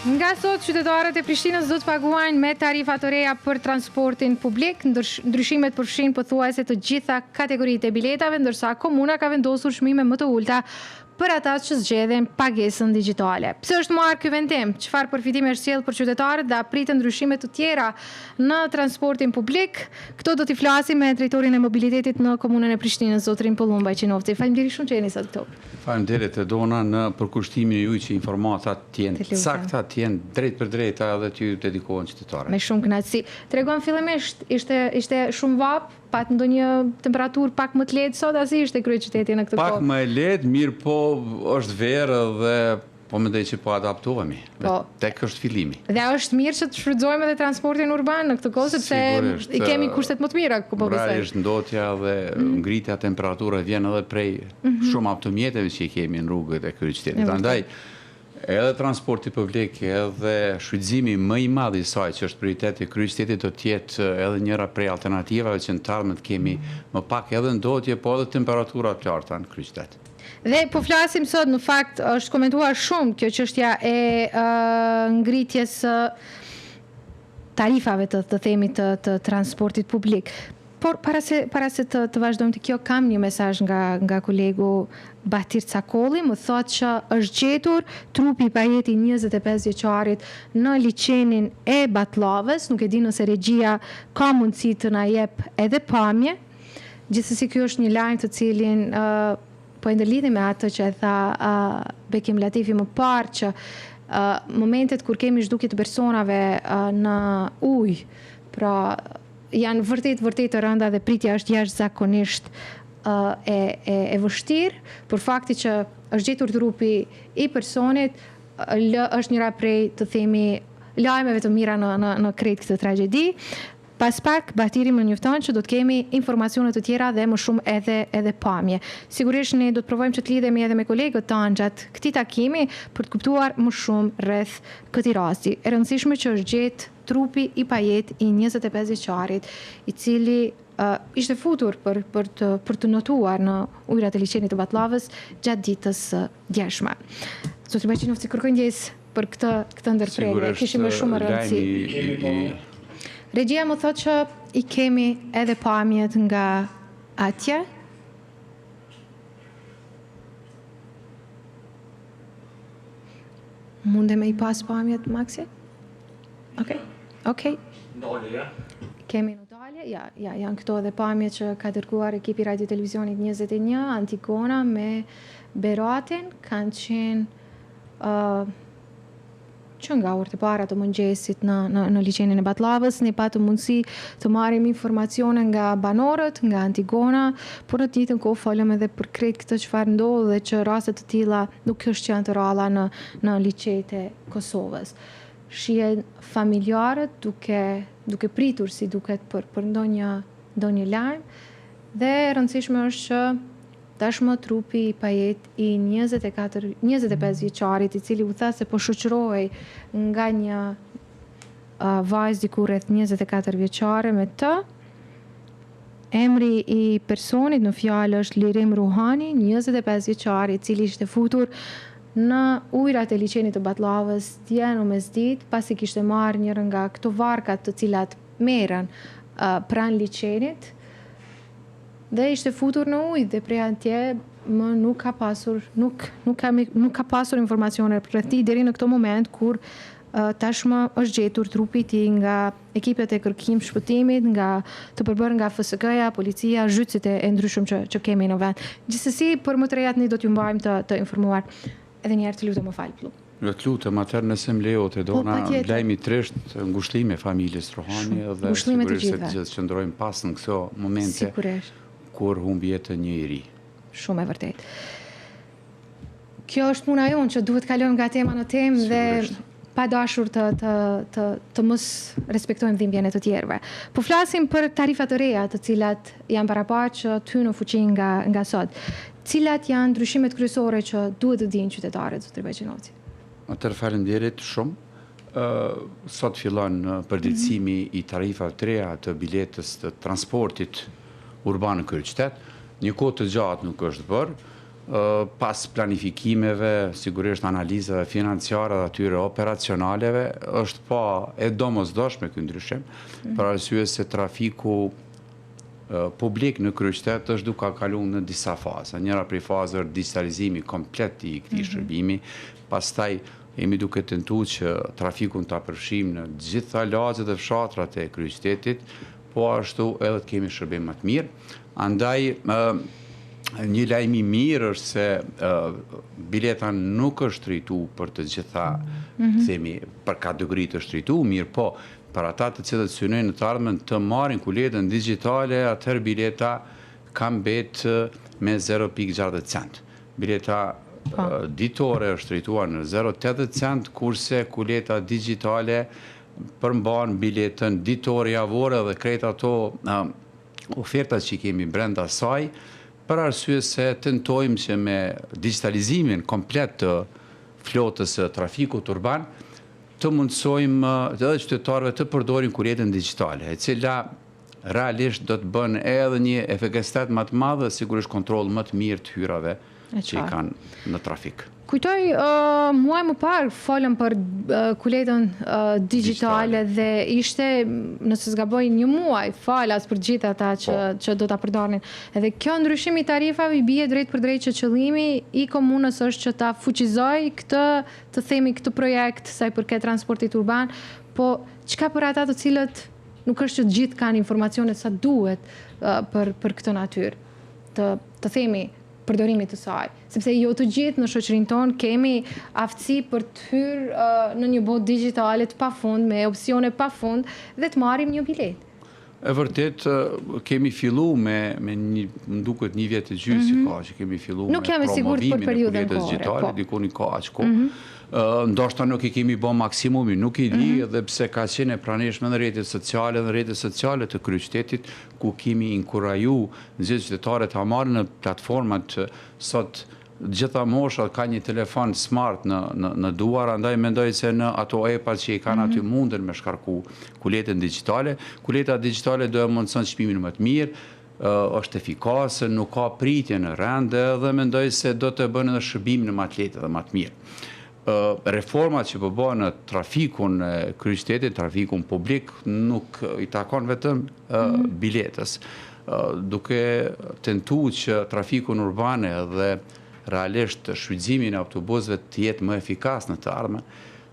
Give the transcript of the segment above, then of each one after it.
Nga sot qytetarët e Prishtinës do të paguajnë me tarifa të reja për transportin publik. Ndryshimet përfshijnë pothuajse të gjitha kategoritë e biletave, ndërsa komuna ka vendosur çmime më të ulëta për ata që zgjedhin pagesën digjitale. Pse është marrë ky vendim? Çfarë përfitimesh sjell për qytetarët dhe a priten ndryshime të tjera në transportin publik? Këto do t'i flasim me drejtorin e mobilitetit në Komunën e Prishtinës, zotërinë Pëllumb Bajqinovci. Faleminderit shumë që jeni sot këtu. Faleminderit Edona në përkushtimin e juaj që informatat të jenë të sakta, të jenë drejtpërdrejta edhe t'ju dedikohen qytetarëve. Me shumë kënaqësi. Tregom fillimisht, ishte ishte shumë vapë, pat ndonjë temperaturë pak më të lehtë sot, a si ishte kryeqyteti në këtë kohë? Pak më e lehtë, mirëpo është verë dhe po mendoj që po adaptohemi. Po. Tek është fillimi. Dhe është mirë që të shfrytëzojmë edhe transportin urban në këtë kohë sepse i kemi kushtet më të mira, ku po besoj. Realisht ndotja dhe mm. ngritja e temperaturës vjen edhe prej mm -hmm. shumë automjeteve që i kemi në rrugët e kryeqytetit. Andaj Edhe transporti publik edhe shfrytëzimi më i madh i saj që është prioritet i kryeqytetit do të jetë edhe njëra prej alternativave që në të ardhmen të kemi më pak edhe ndotje po edhe temperatura të larta në kryeqytet. Dhe po flasim sot në fakt është komentuar shumë kjo çështja e ngritjes së tarifave të të themi të të transportit publik. Por para se para se të të vazhdojmë te kjo kam një mesazh nga nga kolegu Bahtir Cakolli, më thotë që është gjetur trupi i pajetë i 25 vjeçarit në liqenin e Batllavës, nuk e di nëse regjia ka mundësi të na jep edhe pamje. Gjithsesi ky është një lajm të cilin uh, po e ndërlidhim me atë që e tha uh, Bekim Latifi më parë që uh, momentet kur kemi zhdukje të personave uh, në ujë, pra janë vërtet vërtet të rënda dhe pritja është jashtëzakonisht uh, e, e, e vështirë, por fakti që është gjetur trupi i personit lë, është njëra prej të themi lajmeve të mira në në në krejt këtë tragjedi. Pas pak Bahtiri më njofton që do të kemi informacione të tjera dhe më shumë edhe edhe pamje. Sigurisht ne do të provojmë që të lidhemi edhe me kolegët tanë gjatë këtij takimi për të kuptuar më shumë rreth këtij rasti. E rëndësishme që është gjetë trupi i pajetë i 25 vjeçarit, i cili uh, ishte futur për për të për të notuar në ujërat e liqenit të Batllavës gjatë ditës së djeshme. Zoti Bajqinovci, kërkoj ndjesë për këtë këtë ndërprerje. Kishim me shumë rëndësi. Regjia më thotë që i kemi edhe pamjet nga atje. Mundem me i pas pamjet, Maxi? Okej, okej. Dalje, ja? Kemi në dalje, ja, ja, janë këto edhe pamje që ka dërguar ekipi Radio Televizionit 21, Antigona me Beratin, kanë qenë uh, që nga orët e para të mëngjesit në, në, në liqenin e Batllavës, ne patëm mundësi të marrim informacione nga banorët, nga Antigona, por në të njëjtën kohë folëm edhe për krejt këtë çfarë ndodh dhe që raste të tilla nuk është që janë të rralla në, në liqetë e Kosovës. Shihen familjarët duke duke pritur si duket për për ndonjë ndonjë lajm dhe e rëndësishme është që tashmë trupi i pajetë i 24 25 vjeçarit i cili u tha se po shoqërohej nga një uh, vajzë diku rreth 24 vjeçare me të Emri i personit në fjalë është Lirim Ruhani, 25 vjeçar, i cili ishte futur në ujërat e liqenit të Batllavës dje në mesditë, pasi kishte marrë njërën nga këto varkat të cilat merren pranë liqenit dhe ishte futur në ujë dhe prej atje më nuk ka pasur nuk nuk ka nuk ka pasur informacione rreth tij deri në këtë moment kur tashmë është gjetur trupi i tij nga ekipet e kërkim shpëtimit nga të përbërë nga FSK-ja, policia, zhytësit e, e ndryshëm që që kemi në vend. Gjithsesi për më të rejat ne do t'ju mbajmë të të informuar. Edhe një herë të lutem më fal Pllum. Jo të lutem, atëherë nëse më lejohet Edona, po, lajm i trisht, ngushëllime familjes Ruhani dhe sigurisht se të gjithë qëndrojmë pas në këso momente sigurisht. kur humb jetën një i ri. Shumë e vërtetë. Kjo është puna jonë që duhet kalojmë nga tema në temë dhe pa dashur të të të të mos respektojmë dhimbjen e të tjerëve. Po flasim për tarifa të reja, të cilat janë paraparë që të hyjnë në fuqi nga nga sot. Cilat janë ndryshimet kryesore që duhet të dinë qytetarët, zotëri Bajqinovci? Atëherë faleminderit shumë. Sot fillon përditësimi i tarifave të reja të biletës të transportit urban në kryeqytet. Një kohë të gjatë nuk është bërë. Pas planifikimeve, sigurisht analizave financiare dhe atyre operacionaleve, është pa e domosdoshme ky ndryshim, mhm. për arsye se trafiku publik në kryeqytet është duke kalu në disa faza. Njëra prej fazave është digitalizimi komplet i këtij mhm. shërbimi, pastaj jemi duke tentu që trafikun ta përfshijmë në gjitha lagjet dhe fshatrat e kryeqytetit, po ashtu edhe të kemi shërbim më të mirë. Andaj, një lajm i mirë është se bileta nuk është shtrejtu për të gjitha, mm -hmm. themi, për kategori të shtrejtu, mirëpo, për ata të cilët synojnë në të ardhmen të marrin kuletën digjitale, atëherë bileta ka mbet me 0.60 cent. Bileta po. ditore është shtrejtuar në 0.80 cent, kurse kuleta digjitale përmban biletën ditore, javore dhe krejt ato ofertat që i kemi brenda saj, për arsye se tentojmë që me digjitalizimin komplet të flotës së trafikut urban, të mundësojmë edhe qytetarëve të përdorin kuletën digjitale, e cila realisht do të bën edhe një efikasitet më të madh dhe sigurisht kontroll më të mirë të hyrave që i kanë në trafik. Kujtoj, muaj më parë folëm për kuletën digjitale dhe ishte, nëse s'gaboj, një muaj falas për gjithë ata që po. që do ta përdornin. Edhe kjo ndryshim i tarifave i bie drejtpërdrejt që qëllimi i komunës është që ta fuqizojë këtë, të themi këtë projekt sa i përket transportit urban, po çka për ata të cilët nuk është që të gjithë kanë informacionet sa duhet për për këtë natyrë të të themi përdorimit të saj, sepse jo të gjithë në shoqërinë tonë kemi aftësi për të hyrë në një botë digjitale të pafund, me opsione pafund dhe të marrim një biletë. E vërtet, kemi fillu me, me një, më duket një vjet e gjysë mm -hmm. ka që kemi fillu nuk me promovimin e kuletës digjitale, po. diku një ka aq kohë. Mm -hmm. ndoshta nuk i kemi bo maksimumin, nuk i di mm -hmm. edhe pse ka qenë e pranishme në rrjetet sociale, në rrjetet sociale të kryeqytetit, ku kemi inkuraju gjithë qytetarët ta marrin në platformat sot të gjitha moshat kanë një telefon smart në në në duar, andaj mendoj se në ato app-at që i kanë aty mhm. munden me shkarku kuletën digjitale. Kuleta digjitale do e mundëson çmimin më të mirë, është efikase, nuk ka pritje në rend dhe mendoj se do të bën edhe shërbimin më të lehtë dhe më të mirë. Reformat që po bëhen në trafikun e kryeqytetit, trafikun publik, nuk i takon vetëm mhm. biletës. Duke tentu që trafikun urban dhe realisht shfrytëzimin e autobusëve të jetë më efikas në të ardhmen,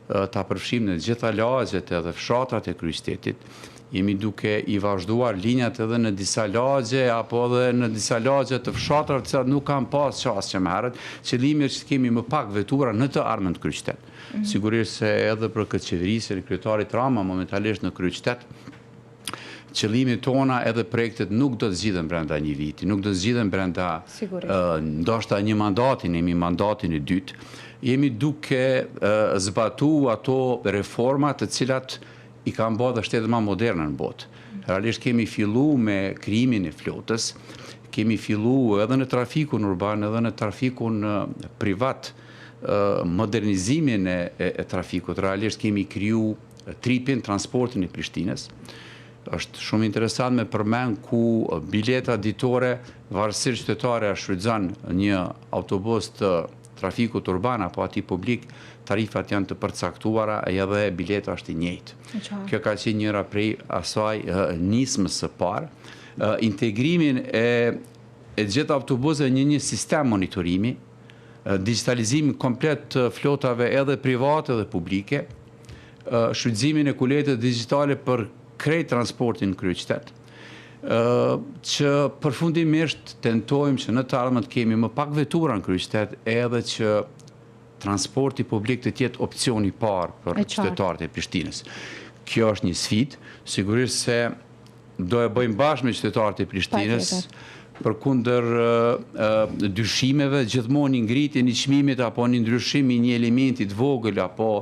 ta përfshijmë në gjitha lagjet edhe fshatrat e kryeqytetit. Jemi duke i vazhduar linjat edhe në disa lagje apo edhe në disa lagje të fshatrave të cilat nuk kanë pas qasje më herët. Qëllimi është që të kemi më pak vetura në të ardhmen në kryeqytet. Mm. Sigurisht se edhe për këtë qeverisjen e kryetarit Rama momentalisht në kryeqytet qëllimet tona edhe projektet nuk do të zgjidhen brenda një viti, nuk do të zgjidhen brenda ndoshta një mandati, ne jemi mandatin e dytë. Jemi duke zbatu ato reforma të cilat i kanë bërë dhe shtetet ma moderne në botë. Realisht kemi fillu me krijimin e flotës, kemi fillu edhe në trafikun urban, edhe në trafikun privat, modernizimin e, e, e trafikut. Realisht kemi kriju tripin, transportin e Prishtinës. Është shumë interesant me përmend ku bileta ditore varësisht qytetari a shfrytëzon një autobus të trafikut urban apo atij publik, tarifat janë të përcaktuara edhe bileta është i njëjtë. Kjo ka qenë njëra prej asaj nismës së parë. Integrimin e e gjithë autobusëve në një sistem monitorimi, digjitalizimin komplet të flotave edhe private dhe publike, shfrytëzimin e kuletës digjitale për krejt transportin në kryeqytet, që përfundimisht tentojmë që në të ardhmen të kemi më pak vetura në kryeqytet edhe që transporti publik të jetë opcioni i parë për qytetarët e Prishtinës. Kjo është një sfidë, sigurisht se do e bëjmë bashkë me qytetarët e Prishtinës, përkundër dyshimeve, gjithmonë një ngritje një çmimit apo një ndryshim i një elementi të vogël apo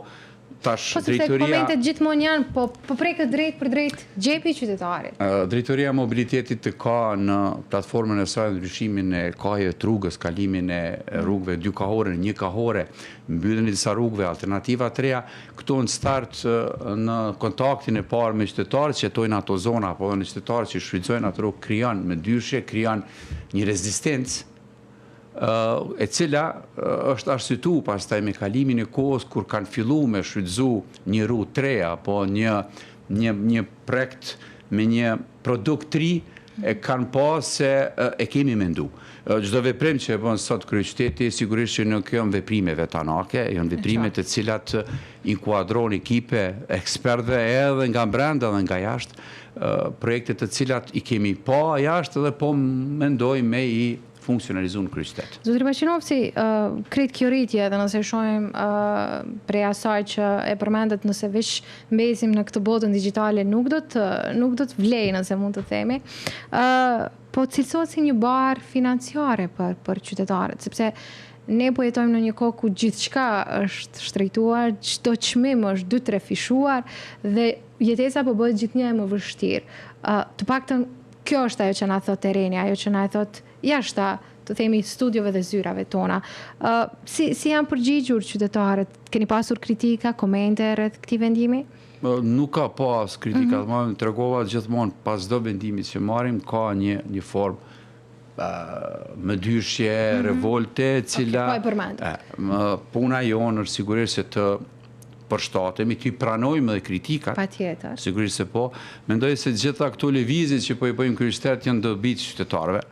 Tash, po sepse komentet gjithmonë janë, po, po preket drejtpërdrejt xhepi i qytetarit. Drejtoria e Mobilitetit ka në platformën e saj ndryshimin e kahjeve të rrugës, kalimin e rrugëve dy kahore në një kahore, mbylljen e disa rrugëve, alternativa të reja. Këto në start në kontaktin e parë me qytetarët që jetojnë në ato zona apo edhe në qytetarët që shfrytëzojnë atë rrugë krijon mëdyshje, krijon një rezistencë. e cila është arsyetu pastaj me kalimin e kohës kur kanë fillu me shfrytëzu një rrugë të re apo një një një projekt me një produkt të ri e kanë pa se e kemi mendu. Çdo veprim që e bën sot kryeqyteti sigurisht që nuk janë veprime vetanake, janë veprime të cilat inkuadron ekipe ekspertëve edhe nga brenda dhe nga jashtë, projekte të cilat i kemi pa jashtë dhe po mendojmë me i funksionalizu në kryeqytet. Zotëri Bajqinovci, krejt kjo rritje edhe nëse shohim prej asaj që e përmendët nëse veç mbesim në këtë botën digjitale nuk do të nuk do të vlejë nëse mund të themi. Po cilësohet si një barrë financiare për për qytetarët, sepse ne po jetojmë në një kohë ku gjithçka është shtrejtuar, çdo çmim është dy trefishuar dhe jetesa po bëhet gjithnjë e më vështirë. Të paktën Kjo është ajo që na thotë terreni, ajo që na e thotë jashta, të themi, studiove dhe zyrave tona. Ë si si janë përgjigjur qytetarët? Keni pasur kritika, komente rreth këtij vendimi? Nuk ka pas kritika, mm -hmm. tregova gjithmonë pas çdo vendimi që marrim ka një një formë mëdyshje, mm -hmm. revolte, e cila... Okay, po e përmendët. Puna jonë është sigurisht se të përshtatemi, t'i pranojmë edhe kritikat. Patjetër. Sigurisht se po. Mendoj se gjitha këto lëvizje që po i bëjmë kryeqytet janë dobi të qytetarëve.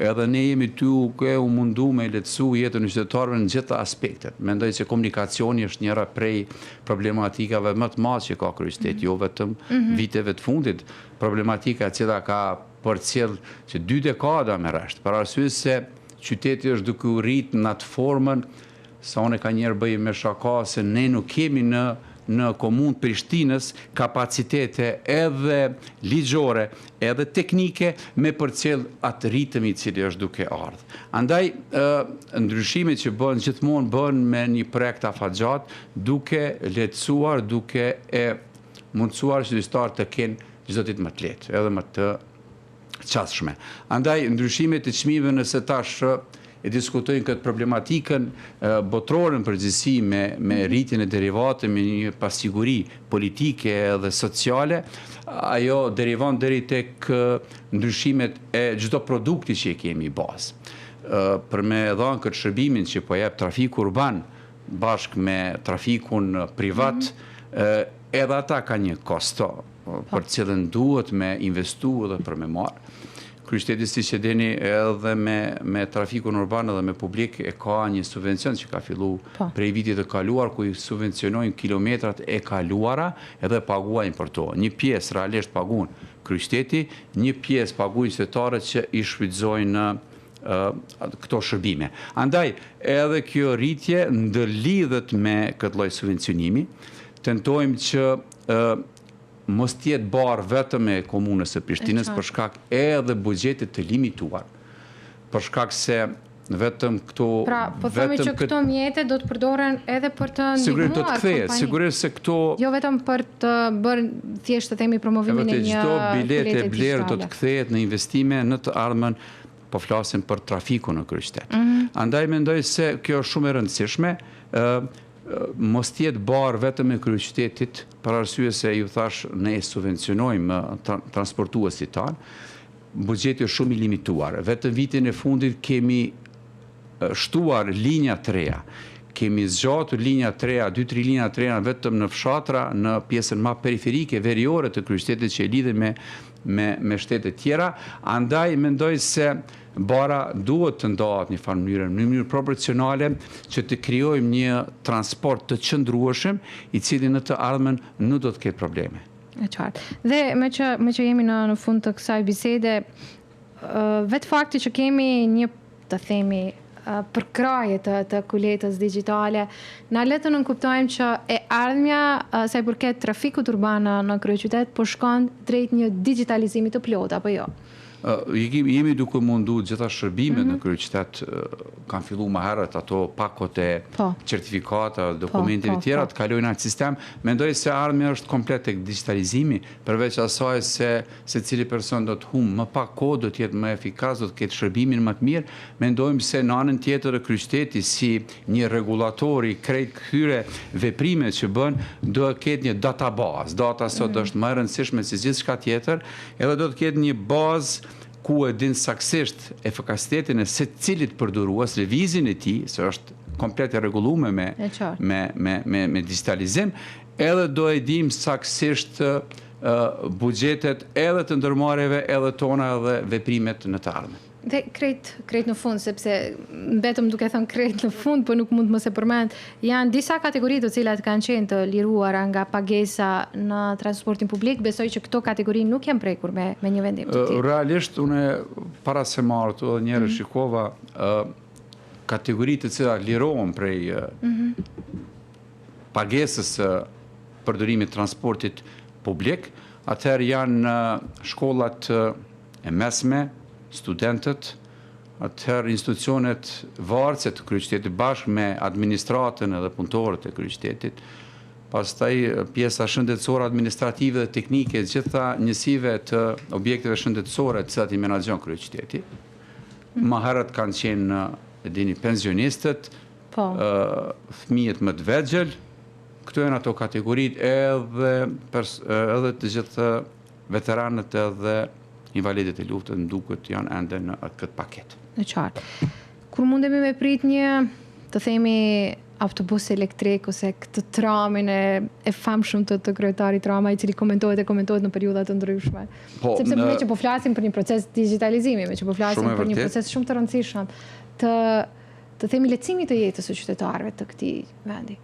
Edhe ne jemi duke u mundu me lehtësu jetën e qytetarëve në gjitha aspektet. Mendoj se komunikacioni është njëra prej problematikave më të madhe që ka kryeqyteti, mm -hmm. jo vetëm mm -hmm. viteve të fundit. Problematika e cila ka përcjell që dy dekada me rresht, për arsye se qyteti është duke u rrit në atë formën Sa unë kanjëherë bëj me shaka se ne nuk kemi në në komunë të Prishtinës kapacitete edhe ligjore edhe teknike me përcjell atë ritëm i cili është duke ardhë. Andaj ndryshimet që bëhen gjithmonë bëhen me një projekt afatgjatë duke lehtësuar, duke e mundësuar që qytetarët të kenë çdo ditë më të lehtë edhe më të qasshme. Andaj, ndryshimet e çmimeve nëse tash e diskutojnë këtë problematikën botërore në përgjithësi me me mhm. rritjen e derivateve, me një pasiguri politike dhe sociale, ajo derivon deri tek ndryshimet e çdo produkti që e kemi bazë. Për me dhanë këtë shërbimin që po jep trafiku urban bashkë me trafikun privat, mm -hmm. edhe ata kanë një kosto po. për të cilën duhet me investu dhe për me marrë. Kryeqyteti siç e dini edhe me, me trafikun urban edhe me publik e ka një subvencion që ka fillu po. prej vitit të kaluar ku i subvencionojnë kilometrat e kaluara edhe paguajnë për to. Një pjesë realisht paguan kryeqyteti, një pjesë paguajnë qytetarët që i shfrytëzojnë këto shërbime. Andaj, edhe kjo rritje ndërlidhet me këtë lloj subvencionimi. Tentojmë që mos të jetë barrë vetëm e Komunës së Prishtinës për shkak edhe buxhetit të limituar, për shkak se vetëm këto Pra, po themi që këto mjete do të përdoren edhe për të ndihmuar do të kthehet, sigurisht se këto jo vetëm për të bërë thjesht të themi promovimin e një çdo biletë e blerë do të kthehet në investime në të ardhmen po flasim për trafikun në kryeqytet. Mm -hmm. Andaj mendoj se kjo është shumë e rëndësishme, ë mos të jetë barrë vetëm e kryeqytetit, për arsye se ju thash ne subvencionojmë transportuesit tanë, buxheti është shumë i limituar. Vetëm vitin e fundit kemi shtuar linja të reja. Kemi zgjatur linja të reja, 2-3 linja të reja vetëm në fshatra, në pjesën ma periferike, veriore të kryeqytetit që e lidhin me me me shtete tjera, andaj mendoj se Barra duhet të ndahet një farë mënyre, në mënyrë proporcionale që të krijojmë një transport të qëndrueshëm, i cili në të ardhmen nuk do të ketë probleme. E qartë. Dhe meqë meqë jemi në në fund të kësaj bisede, vetë fakti që kemi një, të themi, përkrahje të të kuletës digjitale, na lë të nënkuptojmë që e ardhmja sa i përket trafikut urban në në kryeqytet po shkon drejt një digjitalizimi të plotë, apo jo? Jemi duke mundu gjitha shërbimet në mhm. kryeqytet kanë fillu më herët ato pakot e po. certifikata, po, dokumenteve po, tjera të kalojnë atë sistem. Mendoj se ardhmja është komplet tek digjitalizimi, përveç asaj se secili person do të humbë më pak kohë, do të jetë më efikas, do të ketë shërbimin më të mirë. Mendojmë se në anën tjetër kryeqyteti si një rregullator i krejt këtyre veprime që bën, do të ketë një database. Data sot mm. është më e rëndësishme se gjithçka tjetër, Edhe do të ketë një bazë ku e din saktësisht efikasitetin e secilit përdorues, lëvizjen e tij, se është komplet e rregullume me me me me me digjitalizim, edhe do e dim saktësisht buxhetet edhe të ndërmarrjeve edhe tona edhe veprimet në të ardhmen. Dhe krejt, krejt në fund, sepse mbetëm duke thënë krejt në fund, po nuk mund të mos e përmend, janë disa kategori të cilat kanë qenë të liruara nga pagesa në transportin publik, besoj që këto kategori nuk janë prekur me, me një vendim të tillë. Realisht, unë para se me ardh edhe njëherë mm -hmm. shikova kategoritë të cilat lirohen prej mm -hmm. pagesës së përdorimit transportit publik, atëherë janë shkollat e mesme, studentët, atëherë institucionet vartëse të kryeqytetit bashkë me administratën edhe punëtorët e kryeqytetit, pastaj pjesa shëndetësore, administrative dhe teknike e gjitha njësive të objekteve shëndetësore të cilat i menaxhon kryeqyteti. Më herët kanë qenë, e dini, pensionistët, po. fëmijët më të vegjël, këto janë ato kategoritë edhe edhe të gjithë Veteranët edhe invalidët e luftës më duket janë ende në atë këtë paketë. E qartë. Kur mundemi me prit një, të themi, autobus elektrik ose këtë tramin e, e famshëm të, të kryetarit Rama, i cili komentohet e komentohet në periudha të ndryshme. Po, Sepse në... meqë po flasim për një proces digjitalizimi, meqë po flasim për një proces shumë të rëndësishëm të të themi lehtësimit të jetës së qytetarëve të këtij vendi.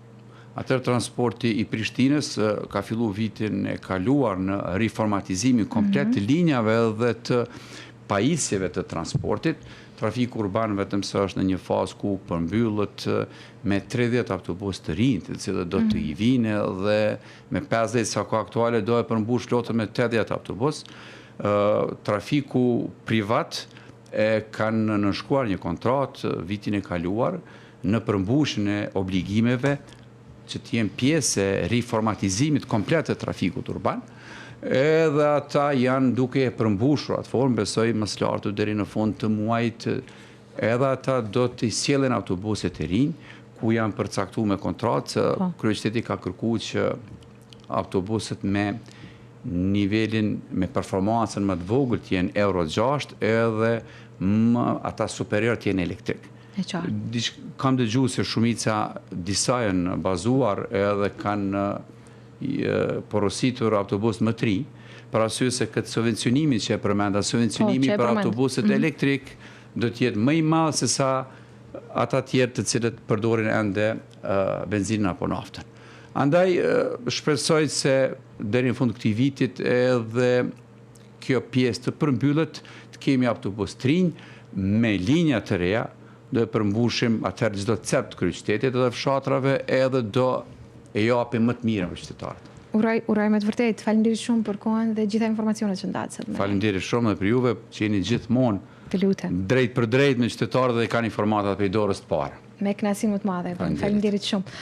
Atëherë transporti i Prishtinës ka fillu vitin e kaluar në riformatizimin komplet të linjave dhe të pajisjeve të transportit. Trafiku urban vetëm se është në një fazë ku përmbyllet me 30 autobusë të rinj, të cilët do të i vijnë dhe me 50 sa ka aktuale do e përmbush flotën me 80 autobusë. Trafiku privat e kanë nënshkruar një kontratë vitin e kaluar në përmbushjen e obligimeve që të jenë pjesë e riformatizimit komplet të trafikut urban, edhe ata janë duke e përmbushur atë formë, besoj më së lartu deri në fund të muajit edhe ata do t'i sjellin autobuset e rinj, ku janë përcaktu me kontratë, se po. kryeqyteti ka kërku që autobusët me nivelin me performancën më të vogël të jenë Euro 6 edhe më ata superior të jenë elektrik. E qartë. Kam dëgju se shumica disa janë bazuar edhe kanë porositur autobusë më të ri, për arsye se këtë subvencionimin që e përmenda, subvencionimi po, për autobusët mm -hmm. elektrik do të jetë më i madh se sa ata tjerë të cilët përdorin ende benzinën apo naftën. Andaj shpresoj se deri në fund këtij vitit edhe kjo pjesë të përmbyllet, të kemi autobusë të rinj me linja të reja, do e përmbushim atëherë çdo cep të kryeqytetit edhe fshatrave edhe do e japim më të mirën për qytetarët. Uroj, uroj me të vërtetë. Faleminderit shumë për kohën dhe gjitha informacionet që ndatë sot me ne. Faleminderit shumë edhe për juve që jeni gjithmonë Të lutem. drejtpërdrejt me qytetarët dhe i kanë informatat prej dorës të parë. Me kënaqësinë më të madhe. Faleminderit shumë.